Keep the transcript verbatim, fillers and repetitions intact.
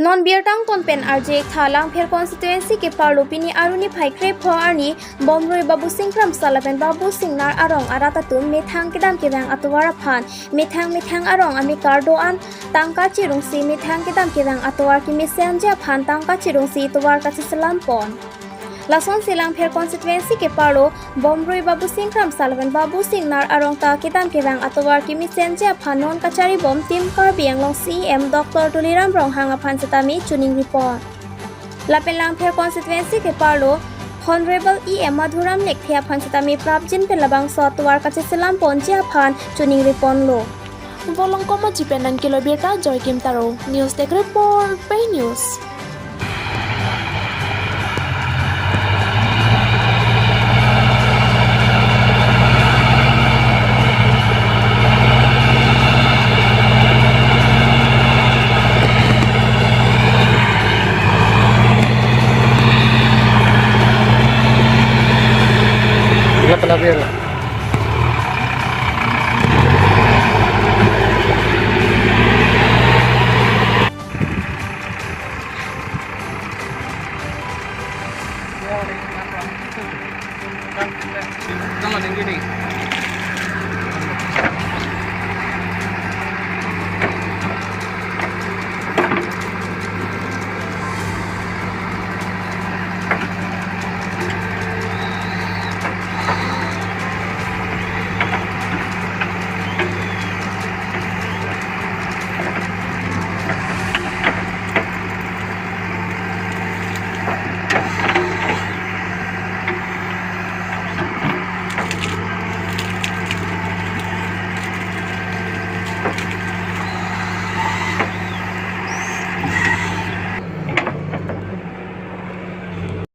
Non birta angton pen arjek tha, Langpher constituency keparlo pini arni phai krepho arni Bomrui Babusing Kramsa lapen Babusing Nar arong arat atum methang kedam kevang atovar aphan methang methang arong amekar do-an tangka chirungsi methang kedam kevang atovar kemesenji aphan tangka chirungsi tovar kacheselam pon. Lasonsi Langpher constituency keparlo Bomrui Babusing Kramsa lapen Babusing Nar arong ta kedam kevang atovar kemesenji aphan non kacharibom Team Karbi Anglong C E M Doctor Tuliram Ronghang aphan setame choningri pon. Lapen Langpher constituency keparlo Honorable E M Madhuram Lekthe aphan setame prapjin pen labangso atovar kacheselam ponji aphan choningri ponlo. Volongkom Aji pen nangkelo birta Joy Kim Taro, News Desk Report, Pei News. Tiga telah biar.